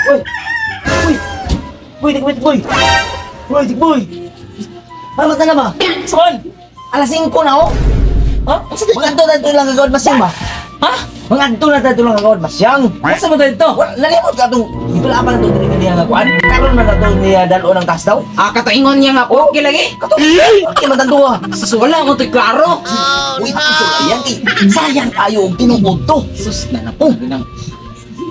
Uy! Uy! Boy, tikboy, tikboy! Boy, tikboy! Pamat na na ba? Saan? Alas 5 na oh! Ha? Asa dito? Mga adto na ito lang gagawin masyang ba? Ha? Mga adto na ito lang gagawin masyang! Asa man dito? Wala, nalimot ka itong gipilapan na ito diri niya nga kuan. Karon man na ito niya dalo ng taas daw. Ah, kataingon niya nga. Okay lagi. Kato, okay man tanduha. Sus, wala mo to'y klaro. Uy, ito ayan kay sayang kayo og tinuod to. Sus, na na po.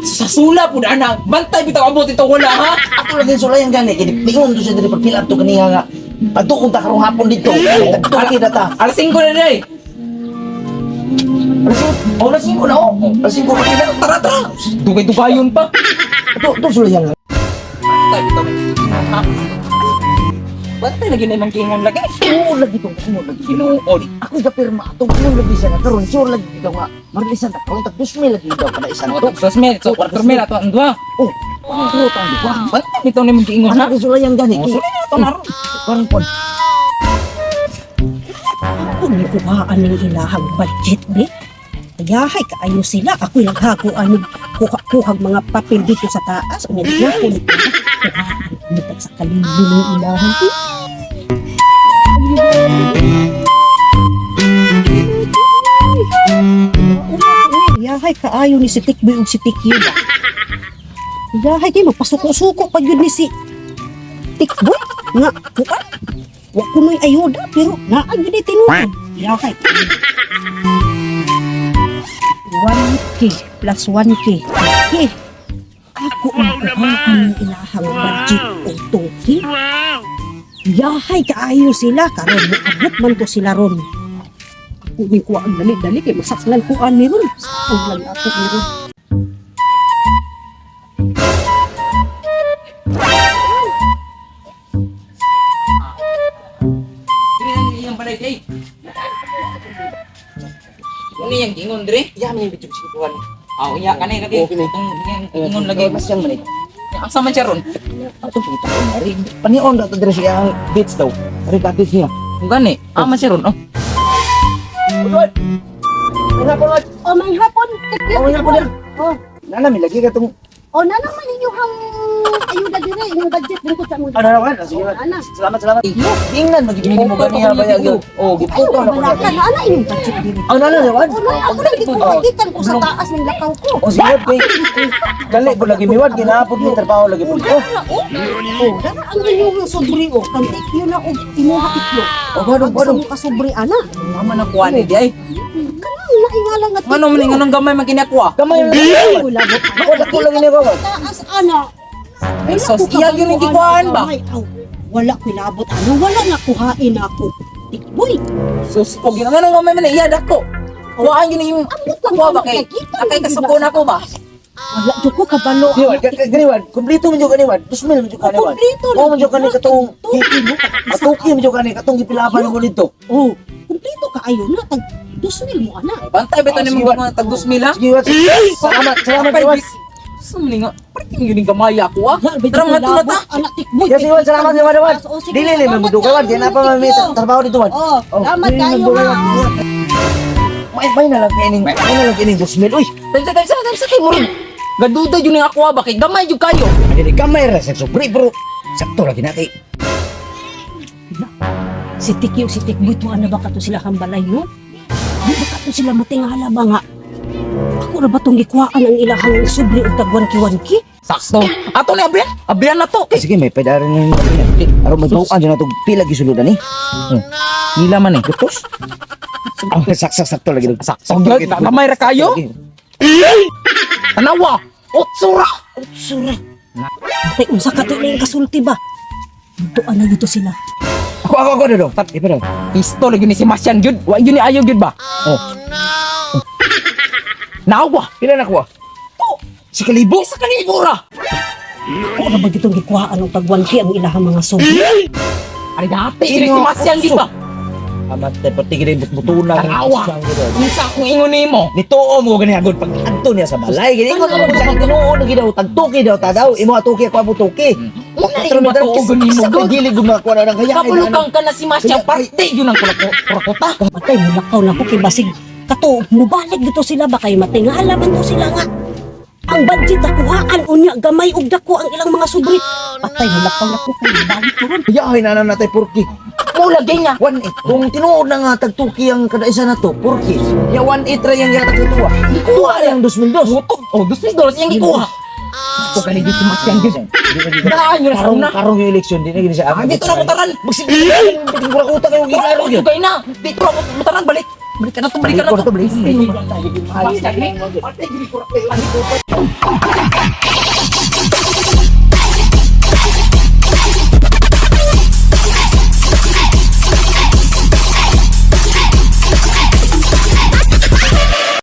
Sa sula po na anak. Bantay bitaw abot ito wala ha? Ato lagi sulayan gani kay pingon to siya diri pagpilap to kaniya nga. Pagtuon ta karong hapon dito. Tagtuki na ta. Alas 5 na day. Alas 5, oh, alas 5 na oh. Alas 5 pa kita. Tara, tara. Dugay-dugayon pa. Ato, to sulayan lang. Bantay bitaw. Ha? Bantay lagi na imong kingon lagi. Oo, lagi tong kumo lagi. Tinuod. Ako gapirma atong kumo lagi siya nga karon sure lagi daw nga. Marilisan ta karon tag 2,000 lagi daw kada isa Ano to. to? 2,000. So, 4,000 ato ang duha. Oh, pangro tong duha. Bantay bitaw na imong giingon ha? Ano kay sulayan gani? Oh, sulayan na to naron. Karon pon. Kung kuhaan ng ilahang budget, be. Ayahay, kaayo sila. Ako'y naghaguan ng kuha-kuhag mga papel dito sa taas. Unya, ko ni kuhaan sa kalili ng ilahang. Yahay, kaayo ni si Tikboy ug si Tikyo ba? Yahay, kay magpasuko-suko pa yun ni si Tikboy. Nga, kuan. Wa kuno'y ayuda, pero naa gyud ni tinuod. Yahay. 1K plus 1K. K. Ako ang kuhaan ng ilahang budget o 2K. Yahay kaayo sila karon moabot man to sila ron. Ako ni kuhaan dali-dali kay masaklan kuhaan ni ron. Ang lang ako ni ron. Diri na iyang balay day. Ano yung gingon dire? Iya man yung bitchog sikuan. Ah, unya kanay lagi. Okay, ni. Itong iyang gingon lagi. Masyang man eh. Asa man siya ron? Ato kita ko ari panion daw to diri siya ang dates daw. Ari dates niya. Kung gani, ama siya ron. Oh. Ulod. May hapon wad. O may hapon. Oh, may hapon yan. Oh, Nana mi lagi ka tong o na naman inyong ayuda dire inyong budget bungkod sa among. ano naman? Sige. Oh, ana. Salamat, salamat. Tingnan magiging mo gani ba ya. Oh, Ayo giputo na ko. balaka na ana inyong budget dire. Oh, nana naman. O na ako lang gikuha ko sa taas ng lakaw ko. Oh, sige kay dali ko lagi miwad ginahapon mi trabaho lagi O po. dara o. O dara ang inyong sobre o. Kang tikyo na og imuha tikyo. Oh, badong Pag sa badong. mo kasobre ana. Ama na kuha ni di ay. Kanang naingala nga Ngano man nganong gamay man kinakuha? Gamay lang. Ay, labot. Ako dako lang ini ko. Taas ana. Ay, sos, iya gyud ni gikuhaan ba? Ay, aw, wala ko labot ano, wala na kuhain ako. Tikboy. Sus ko gina nganong gamay man iya dako. Kuhaan gyud yung Ambot lang kuha ba ano, kay nakita akay mo kasuko na ko ba? Wala jud ko kabalo. Diwad, ganiwad, kumpleto man jud kaniwad. 2,000 man jud kaniwad. Kumpleto Oh, man jud kani katong Tuki mo ka. Atuki man jud kani katong gipilapan mo dito. Oh, kumpleto kaayo na tag 2,000 mo ana. Bantay bitaw Ah, ni sige, mong mga tag 2,000 ha? Sige, wad. Salamat, salamat, Apay, wad. Sa man nga, parang yun yung gamay ako ah. Tara mga tulad ah. Anak tikboy. Yes, wad, salamat, wad, wad. Oh, sige, Dili, dili, salamat mamuduka, wad. kaayo, Kaya na pa man may Tikyo. trabaho dito, wad. Oh, salamat dili, kayo magdulay, ha. wad. May na lang kining, may na lang kining 2,000. Uy, Tamsa tamsa tamsa kay murag. Gaduda yun yung ako ah, ba kay gamay jud kayo. dili gamay ra sa sobre bro. Sakto lagi na kay. Si Tikyo, si Tikboy, tuwa na ba kato sila kang balay, no? Di ba kato sila matingala ba nga? Ako na ba itong gikuhaan ang ilahang sobre og tag 1K 1K? Sakto. Ato ni abrian, abrian na to. Eh, sige, may padaran na yung Aron magtuan dyan na itong pila gisuludan eh. Nila man eh. Gutos? Oh, saksak sakto lagi. Sakto gyud, gamay ra kayo. Tanawa. Otsura. Sura. Tay, unsa ka to ning kasulti ba? Tuan na dito sila. Ako ako ako daw. Tap, ipa daw. Pistol lagi ni si Masyan gyud. Wa gyud ni ayo gyud ba? Oh, Nawa. pila na kuha? To. Si kalibo. Isa kalibo ra. Ako na ba itong gikuhaan og tag 1K ang ilahang mga sobre? Ari dati ni si Masyan gyud ba? Amat tay pati gid butbutunan. Tanawa. Unsa akong ingon nimo? Nituo mo gani agod pag adto niya sa balay. Gani ingon mo sa tinuod lagi daw tagtuki daw ta daw. Imo atuki ako amo tuki. Una yung matuogon nimo Sa gud. gili gud makuha na nang kaya. Kabulukan ka na si Masyan parte yun ang kurakota. Patay, mulakaw na ko kay basig. Kato, mubalik dito sila ba kay matingala man to sila nga. Ang budget nakuhaan unya gamay og dako ang ilang mga sobre. Patay nilakaw na ko kay balik ko ron. Yahay na na natay 4K. Mo lagi nga. 1.8. Kung tinuod na nga tagtuki ang kada isa na to, 4K. Ya 1.8 ra yang yata tuwa. Ikuha yang 2002. Muto. Oh, 2002 iyang gikuha. Ko kani dito matyan gyud. Daan yun sa Karong una. karong yung eleksyon di na gini siya. Ah, dito na ko taran. Magsige. Piting ko utak yung gikaro gyud. Kay na. Dito na ko mutaran balik. Balik ka na to, balik ka na to. Balik ko na to, balik. Balik. Balik. Balik.